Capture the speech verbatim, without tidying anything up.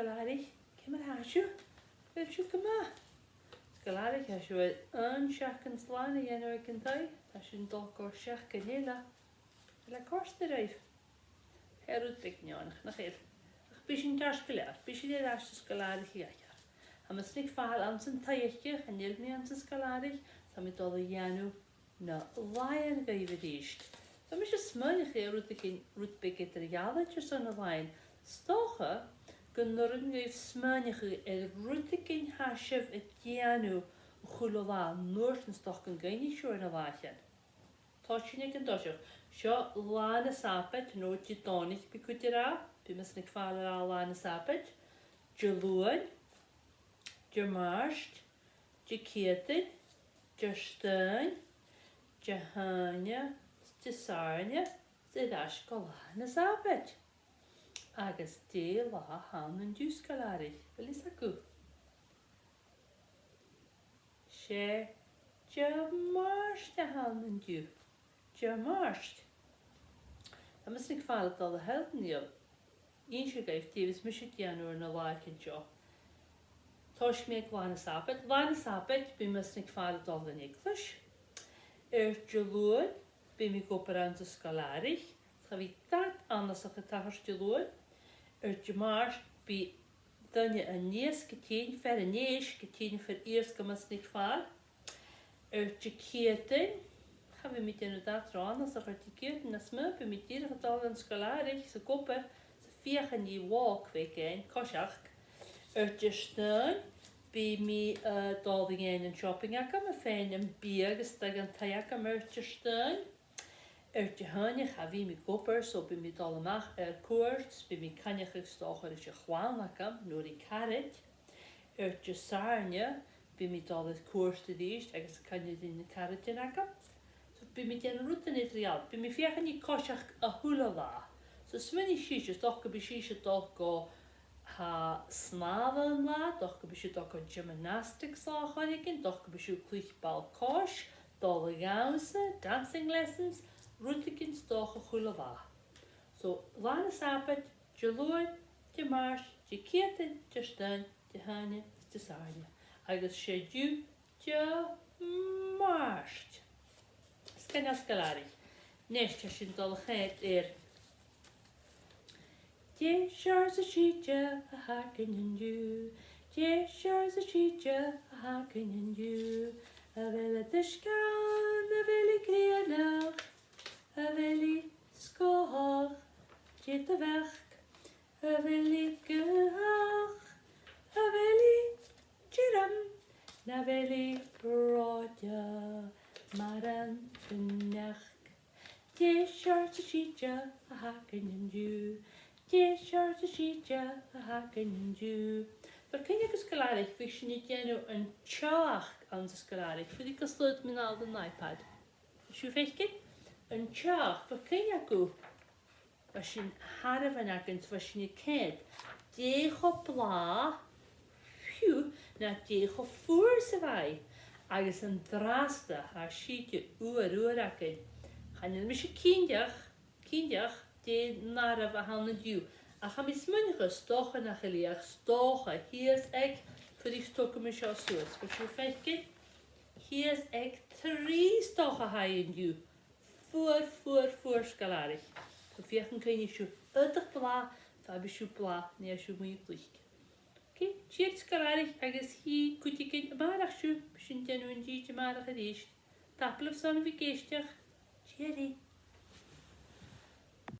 Sgoilearan, ciamar a tha sibh? A bheil sibh gu math? Sgoilearan, tha sibh air aon seachdain slàn a dhèanamh aig an taigh. Tha sinn a' dol gu seachdain eile. A bheil e a' còrdadh ribh? Tha e rud beag neònach, nach eil? Ach bidh sinn ceart gu leòr, bidh sinn air ais san sgoil a dh'aithghearr. Tha mise Nic Phàil anns an taigh aice, chan eil mi anns an sgoil a dh'aithghearr, tha mi a' dol a dhèanamh na làithean dhuibh a-rithist. Tha mise a' smaoineachadh air rudeigin, rud beag eadar-dhealaichte airson na làithean. 'S dòcha gun urrainn dhuibh smaoineachadh air rudeigin a tha sibh a' dèanamh a h-uile latha an uair sin 's dòcha gun cuimhnich sibh air na làithean. Tha sin aig an toiseach. Seo Là na Sàbaid, no Didòmhnaich bidh cuid ag ràdh, bidh mise Nic Phàil ag ràdh Là na Sàbaid, Diluain, Dimàirt, Diciadain, Diardaoin, Dihaoine, Disathairne, 's air ais gu Là na Sàbaid. Agus dè an latha a th' ann an-diugh, sgoilearan? A bheil fhios agaibh? 'S e Dimàirt a th' ann an-diugh. Dimàirt. Tha mise Nic Phàil a' dol a shealltainn dhuibh, innse dhuibh dè bhios mise a' dèanamh air na làithean seo. Tòisichidh mi aig Là na Sàbaid. Là na Sàbaid, bidh mise Nic Phàil a' dol dhan eaglais. Air Diluain, bidh mi ag obair anns an sgoil-àraich. Cha bhi dad annasach a' tachairt Diluain. Air Dimàirt, bidh duine an iasg a' tighinn, fear an èisg a' tighinn a dh'iasgach mise Nic Phàil. Air Diciadain, cha bhi mi a' dèanamh dad ro annasach air Diciadain, nas motha, bidh mi dìreach a' dol dhan sgoil-àraich 's ag obair 's a' feuchainn ri walk bheag fhaighinn, coiseachd. Air Diardaoin, bidh mi, eh, a' dol a dh'fhaighinn an shopping agam, a' faighinn am biadh agus a' dol dhan taigh agam air Diardaoin. Air Dihaoine, cha bhi mi ag obair, so bidh mi a' dol a-mach air cuairt, 's bidh mi a' coinneachadh 's dòcha ris a' chlann agam, no ri caraid. Air Disathairne, bidh mi a' dol air cuairt a-rithist agus a' coinneachadh ri na caraidean agam. So bidh mi a' dèanamh rudan eadar-dhealaichte, bidh mi a' feuchainn ri coiseachd a h-uile latha. So smaoinich sibhse, 's dòcha gum bi sibhse a' dol gu, tha, snàmh aon latha, 's dòcha gum bi sibh a' dol gu gymnastics latha air choreigin, 's dòcha gum bi sibh a' cluich ball-coise, dol a dhannsa, dancing lessons, rudeigin 's dòcha a h-uile latha. So, Là na Sàbaid, Diluain, Dimàirt, Diciadain, Diardaoin, Dihaoine is Disathairne. Agus 's e an-diugh Dimàirt. Sgoinneil, sgoilearan. A-nis, tha sinn a' dol a choimhead air Dè seòrsa sìde a th' againn an-diugh? Dè seòrsa sìde a th' againn an-diugh? A bheil i d' uisgeach, a bheil i grianach, a bheil i sgòthach? Dè do bheachd? A bheil i gaothach, a bheil i tioram, no a bheil i reòite mar an fhuinneag? Dè seòrsa sìde a th' againn an-diugh? Dè seòrsa sìde a th' againn an-diugh? Bheil cuimhne agaibh, sgoilearan, bha sinn a' dèanamh an teachd anns an sgoil-àraich, fuirich gu slaod mun iPad. Sibh a' faicinn? An teachd, bheil cuimhne agaibh? Bha sinn a' tàrraing againn, bha sinn a' coimhead dè cho blàth, fiù, no dè cho fuar 's a bha i, agus an-dràsta tha sìde fuar, fuar againn. Chan eil mise cinnteach, cinnteach dè an àireamh a th' ann an-diugh, ach tha mi a' smaoineachadh 's dòcha nach eil i ach 's dòcha shìos aig, fuirich 's togaidh mi seo suas, bheil sibh a' faicinn? Shìos aig trì 's dòcha a tha i an-diugh. Fuar, fuar, fuar, sgoilearan. Tha mi a' feuchainn cuimhneachadh sibh aodach blàth, far am bi sibh blàth, nuair a tha sibh a-muigh a' cluich. Ok, tìoraidh, sgoilearan, agus chì cuideigin a-màireach sibh, bidh sinn a' dèanamh an t-sìde a-màireach a-rithist. Tapadh leibh airson a bhith ag èisteachd. Tìoraidh.